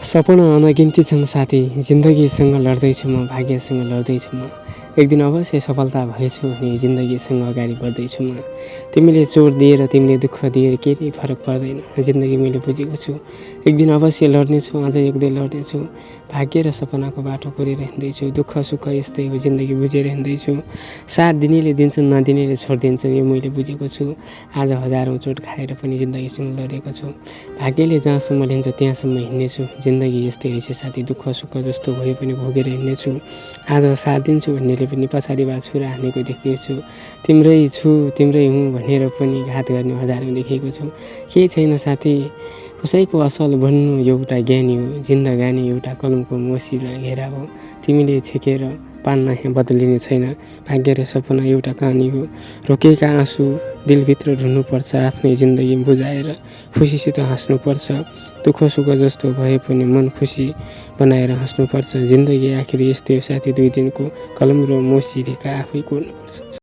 सपना अनगिन्ती छन् साथी, जिन्दगीसँग लड्दैछु म, भाग्यसँग लड्दैछु म। एक दिन अवश्य सफलता भएछु भने जिन्दगीसँग अगाडि बढ्दैछु म। तिमीले चोट दिएर तिमीले दुःख दिएर केही फरक पर्दैन, जिन्दगी मैले बुझेको छु। एक दिन अवश्य लड्नेछु, अझै एक दिन लड्नेछु। भाग्य र सपनाको बाटो कोरेर हिँड्दैछु, दुःख सुख यस्तै हो, जिन्दगी बुझेर हिँड्दैछु। साथ दिनेले दिन्छन्, नदिनेले छोडिदिन्छन्, यो मैले बुझेको छु। आज हजारौँ चोट खाएर पनि जिन्दगीसँग लडेको छु। भाग्यले जहाँसम्म लिन्छ त्यहाँसम्म हिँड्नेछु। जिन्दगी यस्तै रहेछ साथी, दुःख सुख जस्तो भए पनि भोगेर हिँड्नेछु। आज साथ दिन्छु भन्नेले पनि पछाडिबाट छुरा हानेको देखेको छु। तिम्रै छु, तिम्रै हुँ भनेर पनि घात गर्ने हजारौँ देखेको छु। केही छैन साथी, कसैको असल भन्नु एउटा ज्ञानी हो। जिन्दगानी एउटा कलमको मसी र घेरा हो। तिमीले छेकेर पान्न यहाँ बदलिने छैन। भाग्य र सपना एउटा कहानी हो। रोकेका आँसु दिलभित्र ढुन्नुपर्छ, आफ्नै जिन्दगी बुझाएर खुसीसित हाँस्नुपर्छ। दुःख सुख जस्तो भए पनि मन खुसी बनाएर हाँस्नुपर्छ। जिन्दगी आखिर यस्तै हो साथी, दुई दिनको कलम र मसी रेखा आफै कोर्नुपर्छ।